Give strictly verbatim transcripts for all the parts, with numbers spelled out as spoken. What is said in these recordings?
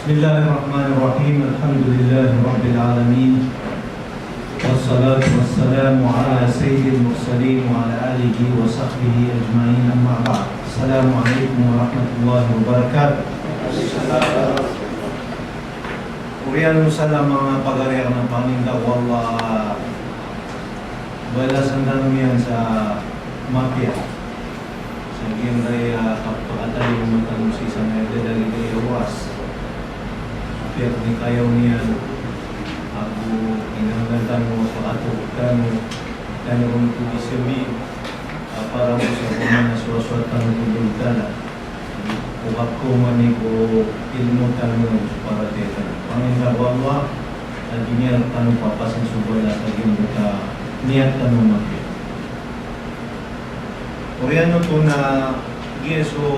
بسم الله الرحمن الرحيم. الحمد لله رب العالمين. والصلاة والسلام على سيد المرسلين وعلى آله وصحبه أجمعين. أما بعد. السلام عليكم ورحمة الله وبركاته. Oriyan o salama pagari a pangninda ko Allah, balasan tano iyan sa mapiya. Sa giyangkaya kapakatalingoma tano sii sa miyadadalid a oras. Apiya ko mikayaw niyan, ago inanggal tano a pakatotog tano, tano ron ko di sabi, a para ko sa pamana sowasowat tano ko Allahu Ta'ala. Ko kapkaoma niyan ko ilmo tano, para tiyatan. Pangninda ko Allah, a di niyan tano papasin so balas a giyangkoto a niyat tano a mapiya. Oriyan oto na giya so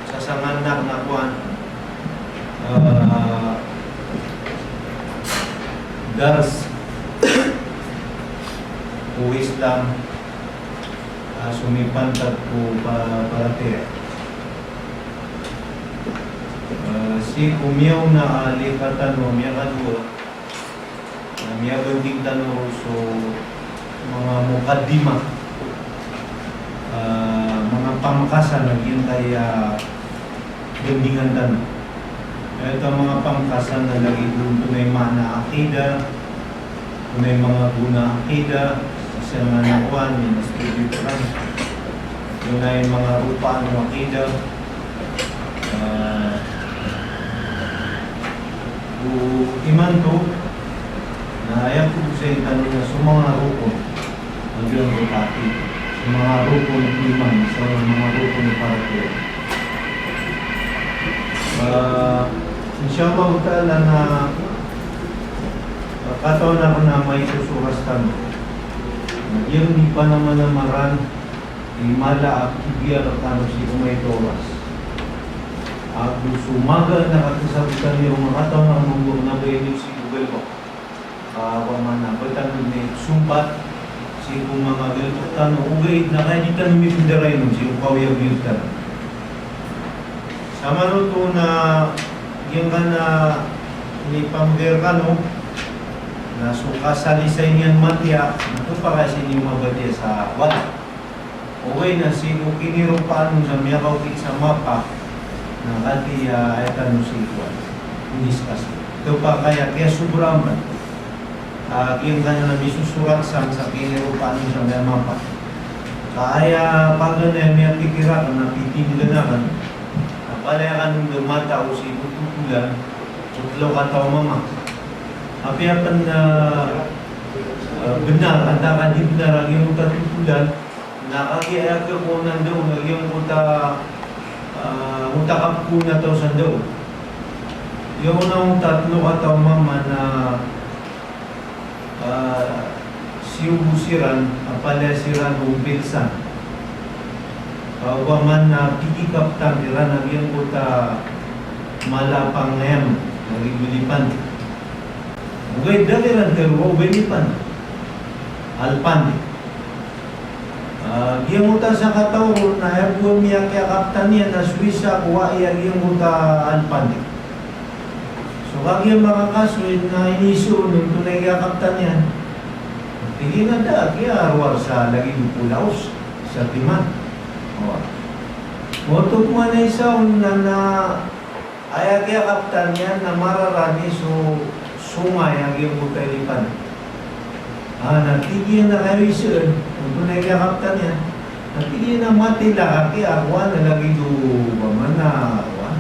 sasangan na, na kowan, ah, dars ko Islam, ah, somipantag ko pa-, paratiyaya. Ah, sii ko miyaona a likadan o miyakadowa, na miyabanding tano ron so manga mukaddimah, ah, manga pamakasan a giyangkaya bandingan tano. Aya manga pamakasan na lagid o antonaa i maana a aqidah, antonaa i manga gona a aqidah, sa manga kowan, i mas tibit kan, antonaa i manga ropaan o aqidah, Ah, o imanto, na aya ko osayin tano na so manga rokon a giyangkoto a aqidah. So manga rokon o iman, so manga rokon o paratiyaya. Ah, insha Allah Ta'ala na, ah, katawan akn a maito so oras tano. Na giyangkoto i panamanamaran i mala a kibiar tano sii ko maito a oras. Ago so magaan a kasabotan iyo, makatawan a mambo na ba ini sii ko galbk. Ah, opama na ba tano misompat sii ko manga galbk tano, ogaid na kaya di tano mipndaray on sii ko kaoyagoyag tano. Samanoto na giyangkanan a inipamgay rkano, na so kasalisay niyan matiya, na khapakay sii niyo mabatiya sa wata. Oway na sii ko kiniropaan on sa miyakaokit sa mapa, na katii a aya tano sii ko, ah, discuss. Khapakay a kiyasobraan. Ah, giyangkanan a misosorat san sa kiniropaan on sa miyamapa. Ka aya paganay a miyapikir akn na pipingan akn. Na palaya akn on da matao sii ko totolan, so tlo kataw a mama. Apiya pn, ah, ah, bnar, antaa ka di bnar a giyangkoto a totolan, na kagiya aya khakowa on a ndaon a giyangkoto a, ah, onta kapkon a taw sa ndaon. Giyoto na onta tlo kataw a mama na, ah, siyogo siran, a palaya siran o pilsan. Ka opama na pkikaptan kiran a giyangkoto a mala a pangayam, lagid o elipante. Ogaid da kiran tharoa o ba elipante, alpante. Ah, giyangkoto a sakataw ron na aya bo a miyakiyakaptan iyan na so isa ko wai a giyangkoto a alpante. So kagiya makakasoy na iniiza on o antonaa i kiyakaptan iyan. Tig iyan a da a kiyarowar sa lagid o polaos sa timan. O. Oto pman a isa on na, na aya kiyakaptan iyan na mararani so songay a giyangkoto a elipante. Ah, na tig iyan a kagiya isa on, antonaa i kiyakaptan iyan. Na tig iyan a matilak a kiyakowa na lagid o opama na, kowan.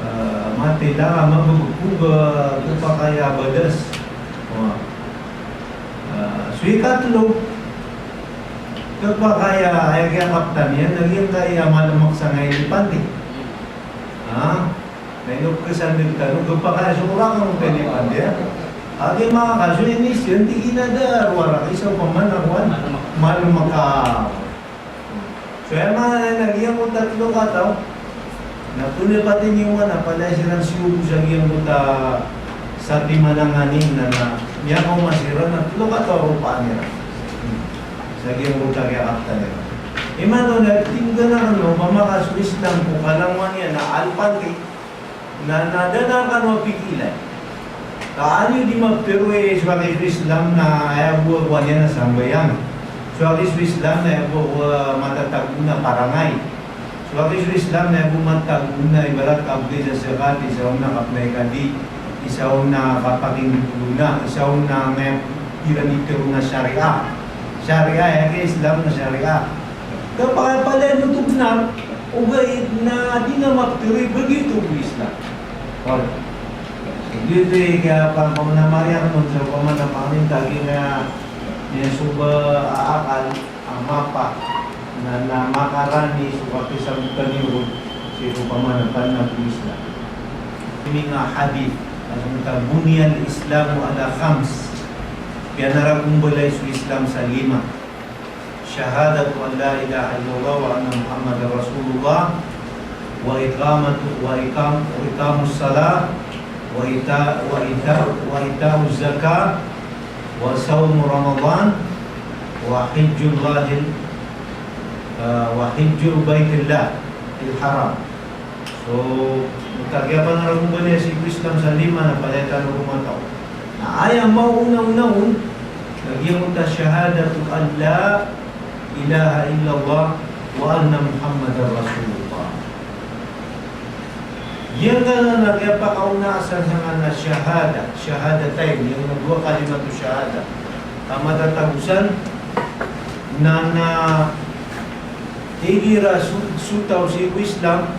Ah, matilak a mabagkog a khapakay a badas. Kowan. Ah, so ikatlo, khapakay a aya kiyakaptan iyan na giyangkaya malmk sangkai a elipante. Ha? Na ino pkasandg tano, khapakay a so rakn o elipante, ha? Kagiya makakasoy, iniiza on, tig iyan a da a rowar a isa opama na kowan, malmk a. So aya maana niyan na giyangkoto a tlo kataw na pnapatay niyo man a palaya siran siyogo sa giyangkoto a satiman a nganin na, na miyakaoma siran na tlo kataw a ropaan iran. Sa giyangkoto a kiyakaptan iran. Imanto na tig iyan a kna o ba makakasoy sa Islam ko kalangowan iyan na alpante. Na, na da a kano a pikilan. Ka an iyo di maptharo i so aki so Islam na aya bo a kowan iyan na sambayang. So aki so Islam na aya bo a, eh, matatago na karangay. So aki so Islam na aya bo matatago na ibarat kabgay sa zakat, isa on na kapnay kadi, isa on na kapakindolona, isa on na ngaya iran di tharo na sharia. Sharia, aya ki Islam na sharia. Kapakapalaya oto bnar, ogaid na di nga maptharo i bagi oto bo Islam. Oway. Giyoto i kiyapamanamariyang on sa opama na pangnin ta giya, giya so ba a akal a mapa na, na makarani so kakisabotan iyan sii ko opama na panag o Islam. Ini nga hadith, a so manga buniyal Islamu ala khams. Piyanarakombalay so Islam sa lima. Shahadatu an la ilaha illallah wa anna Muhammadar Rasulullah, wa iqamatu, wa iqam-, wa iqamus salah, wa ita-, wa ita-, wa ita'uz zakah, wa saumu Ramadan, wa hijjullahil, ah, wa hijju baitillahil haram. So, matakiya panarakombalaya sii ko Islam sa lima na palaya tano roo mataw. Na aya maonaona on, na giyangkoto a shahadatu an la ilaha illallah wa anna Muhammadar Rasulullah. Giyangkanan na kiyapakaonaan sa ngaran a shahada, shahadatayn, giyangkanan a dowa kalimatu shahada. Ka matatago san, na, na igira so, so taw sii ko Islam,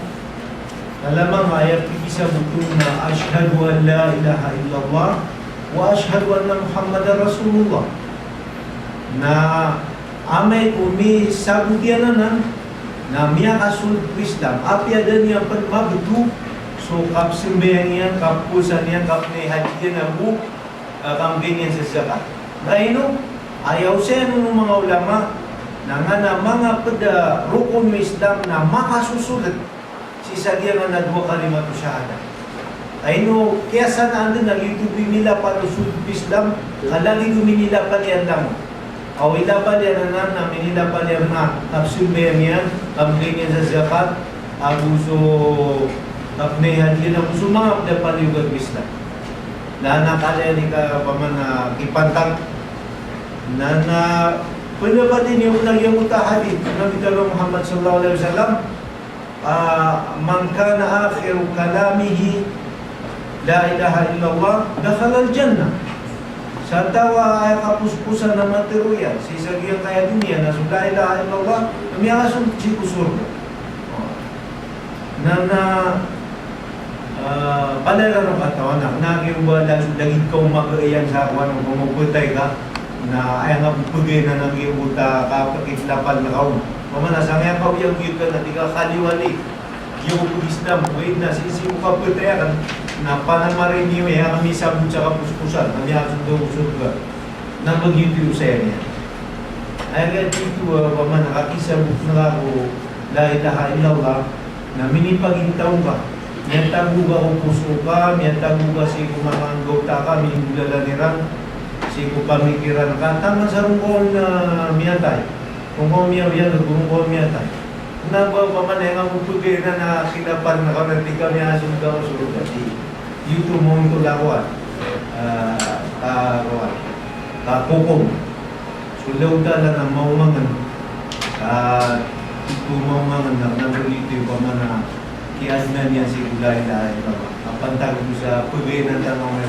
na lamang a aya pikisabot on na ashhadu an la ilaha illallah wa ashhadu anna Muhammadar Rasulullah. Na amay ko misabot iyan anan, na miyakasold ko Islam. Apiya da niyan pn mabto so kapsambayang iyan, kapowasa niyan, kapnay hajji iyan, ago, ah, kambgay niyan sa zakat. Na ino, aya osayan o manga ulama, na nganan a manga pd a rokon o Islam na makasosold sii sa giyangkanan a dowa kalimatu shahada. Ay no, kiyasanaan dn a giyoto bo i milapal o sold ko Islam, ka lagid o minilapal iyan langon. Aw ilapal iyan anan na minilapal iyan a kapsambayang iyan, kambgay niyan sa zakat, ago so kapnay hajji iyan, ago so manga pd a paliyogat o Islam. Na, na kala iyan i ka, opama na kipantag. Na, na pd a pati niyo na giyangkoto a hadith o Nabi tano a Muhammad sallallahu alaihi wasallam, ah, "Man kana akhiru kalamihi la ilaha illallah, dakhalal jannah." Sa taw a aya kapuspusan a matharo iyan sii sa giyangkaya doniya na so la ilaha illallah, na miyakasold sii ko sorga. Na, na, ah, palaya rano katawan a, na giyoto ba da so lagid ka o magaga iyan sa kowan o pamapatay ka, na aya nga bo pagayan anan giyoto a kapakilapal na kaon. Opama na sangkaya ka o aya giyoto na di ka kaliwali. Giyoto bo Islam, ogaid na sii, sii ko kapatay akn, na panamari niyo aya misabot sa kapuspusan, na miyakasold ko sorga. Na ba giyoto i osayan iyan. Aya giyoto, ah, opama na kakisabot na ko la ilaha illallah, na minipagintaw ka. Miyatago ka ko poso ka, miyatago ka sii ko manga anggawta ka, minggolalan iran, sii ko pamikiran ka, taman sa ron ka on, ah, miyatay. Ron ka on miyawiyanog, ron ka on miyatay. Na ba opama na aya nga bo pagayan anan a kilapal na kaon na di ka miyakasold ko sorga, di. Giyoto maontol a kowan, ah, ka kowan, ka kokom. So Allahu Ta'ala na maomangn, ah, giyoto maomangn na, na giyoto i opama na kiyaadnan iyan sii ko la ilaha illallah. Kapantag bo sa pagayan tano a,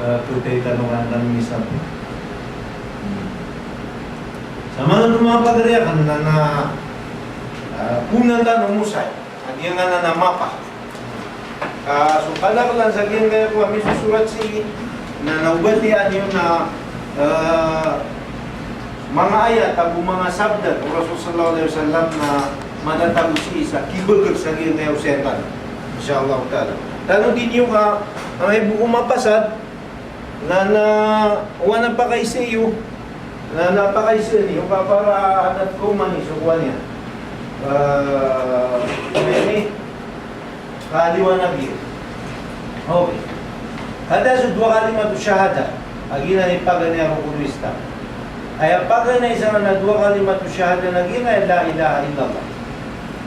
ah, phatay tano ka an tano misabot. Hmm. Sa manga pagari akn na, na, ah, poon tano mosay a giyangkanan a mapa. Ah, so kalklan sa giyangkaya ko a misosorat sii, na, na o ba tiyan iyo na, ah, manga ayat ago manga sabda o Rasul sallallahu alaihi wasallam na matatago sii sa kibagr sa giyangkaya osayan tano. Insha Allah Ta'ala. Tano di niyo ka, ah, ibo ko mapasad, na, na, o aya na pakaisa iyo, na, na pakaisa niyo, ka para adat ko mani so kowan iyan. Ah, ini, kaliwanag iyo. Okay. Kada so dowa kalimatu shahada, a giyanan i paganay a rokon o Islam. Aya paganay sa nganan a dowa kalimatu shahada na giyanan i la ilaha illallah.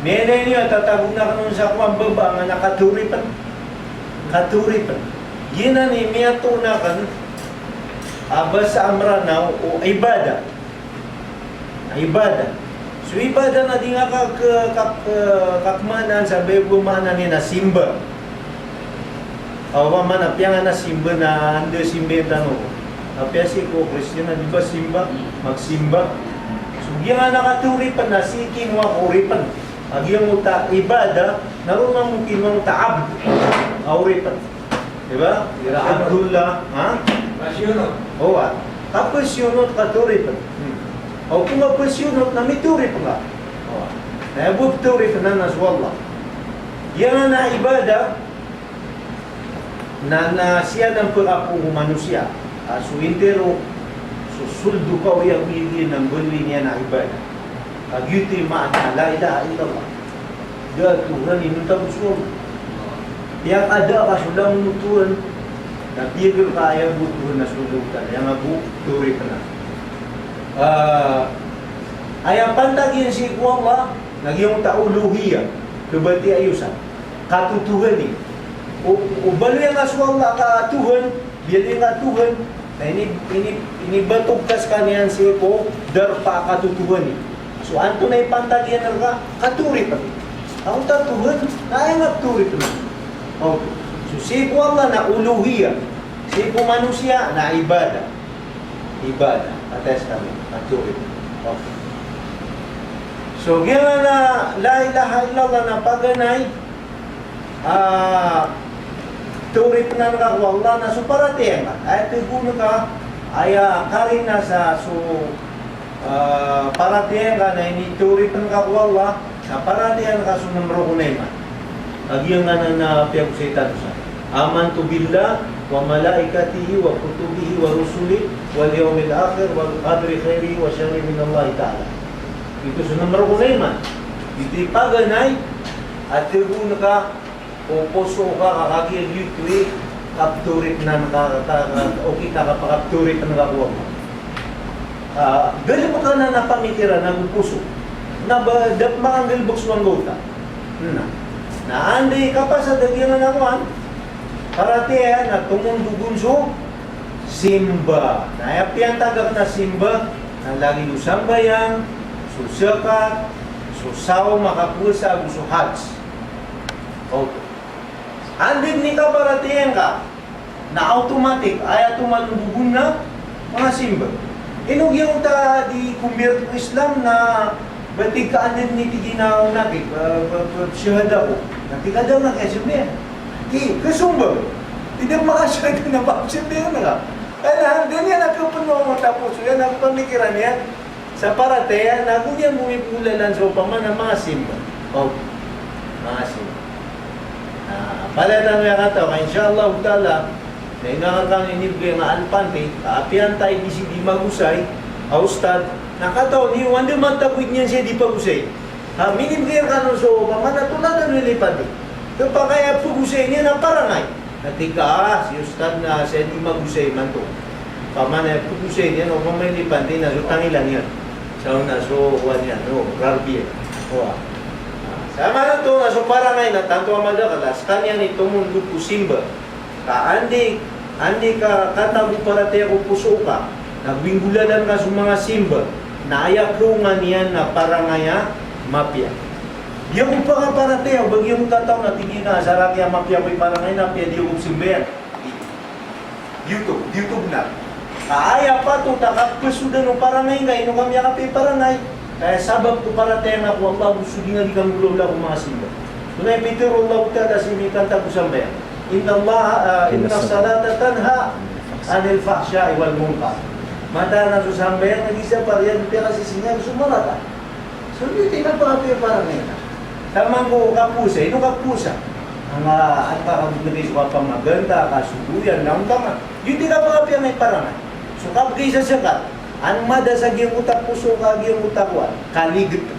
Miyailay niyo a tatagoan akn on sa kowan, baba, a nganan a katharo pn. Katoripn. Giyanan i miyatoon akn a basa a Mranaw o ibadah. Ibadah. So ibadah na di nga ka, ka, ka, ka, kakmaanaan sa ba bo maana niyan na simba. Aw, ba maana piyangan a simba na anda simba tano. Apiya sii ko Kristiyan na di ba simba, magsimba. So giyanan a katoripn na sii kinowa ko oripn. A giyangkoto a ibadah, na roo mambo kinowa angkoto a abd. A oripn. Di ba? Ira Abdullah, ha? Pasiyonot. Owa. Kapasiyonot, katoripn. Hmm. Aw, ko kapasiyonot na mitoripn ka. Owa. Na aya bo ptoripn anan na so Allah. Giyanan a ibadah, na, na siya na pkaporo manosiya. A so intiro, so soldo ka o aya ko igi na mbaloy niyan a ibadah. Kagiya oto i maana la ilaha illallah. Da a Tuhan inonta bo so Allah. Aya kada ka so langon o Tuhan, na biyagr ka aya bo Tuhan na so Allah Ta'ala, aya nga bo toripn anan. Ah, aya pantag iyan sii ko Allah, na giyangkoto a uluhiyah, kabatiya iyan sa katotohani. O, o baloy angka so Allah ka Tuhan, biyaloy angka Tuhan, na ini, ini, inibatog ka skaniyan sii ko darpa a katotohani. So antonaa i pantag iyan rka? Katoripn. Angkoto a Tuhan, na aya nga ptoripn. Okay. So sii ko Allah na uluhiyah. Sii ko manosiya na ibadah. Ibadah. Kataya skami, katoripn. Okay. So giyanan a la ilaha illallah na paganay, ah, toripn angka ko Allah na so paratiyaya ngka. Aya tgo ngka, aya karina sa so, ah, paratiyaya ngka na initoripn ka ko Allah, na paratiyaya ngka so nm rokon a iman. Kagiya ngka na, na piyagosay tano sa, "Amantu billah wa malaikatihi wa kutubihi wa rusulihi wal yawmil akhir wal qadri khairihi wa sharrihi minallahi ta'ala." Ito so nm rokon a iman. Ito i paganay, a tgo ngka o poso ka, ka kagiya giyoto i kaptoripn angka, ka, ka, o kita kapakaptoripn angka ko Allah. Ah, galbk anan a pamikiran ago poso. Na ba, da pn makanggalbk so anggawta. Na, na anda i kapasad a giyanan a kowan, paratiyaya na tomondog on so simba. Na aya piyantag akn a simba, na lagid o sambayang, so zakat, so sawm, a kapowasa, ago so hajj. Okay. Anda dn i kaparatiyaya ngka, na automatic, aya tomondog on na manga simba. Ino giyangkoto a di convert ko Islam na ba tig ka anda dn i tig iyan a, na tig, ba, ba, ba, shahada ko. Na tig ka da nga kaya simba iyan. Ki, kasomba. Tig a makashahada na ba simba iyan ka. Kna anda niyan a kapno a mataposo iyan, a pamikiran iyan. Sa paratiyaya, na go niyan bo mipholalan sa opama na manga simba. O, manga simba. Na palaya tano aya kataw ka, insha Allahu ta'ala, na ino akn inibgay nga alpante, ka apiya antaa i di sii di magosay a ustad, na kataw niyo, anda matagoi niyan sii di pagosay. Ka minibgay rkano so opama na tolad a lilipati. Kapakay a pagosay niyan na parangay. Na tig ka, ah, si ustad na sii di magosay imanto. Opama na pagosay niyan, opama i lipante na so tangilan iyan. Sa ona so, kowan iyan, o, rarbi iyan. Kowan. Sa maana oto na so parangay na tanto a madakl a skaniyan i tomondog ko simba. Ka anda i, anda i ka, katago paratiyaya ko poso ka, na go inggolalan ka so manga simba, na aya kaonga niyan na parangay a mapiya. Di ako pakaparatiyaya o ba giyangkoto a taw na tig iyan a asar aki a mapiya ko i parangay na apiya di ako pzambayang. Di oto, di oto bnar. Ka aya patot a kapsodan o parangay ngka, ino ka miyakapiya i parangay. Ka aya sabap ko paratiyaya ngka ko Allah, go so di nga di kanggolawla ko manga simba. So na i pitharo o Allah Ta'ala sii ko miyantag ko sambayang. Inna Allah, ah, inna salata tanha anil fahsha'i wal munkar. Mataan a so sambayang na di sa pariyan piyakasisinga so marata. So, di oto i kapakapiya i parangay ngka. Taman ko kapowasa, ino kapowasa. Anga, an ka kabgay so kapamaganta, kasogoyan, na onta man. Di oto i kapakapiya i parangay. So, kabgay sa zakat. An mada sa giyangkoto a poso ka, giyangkoto a kowan. Kaligtn.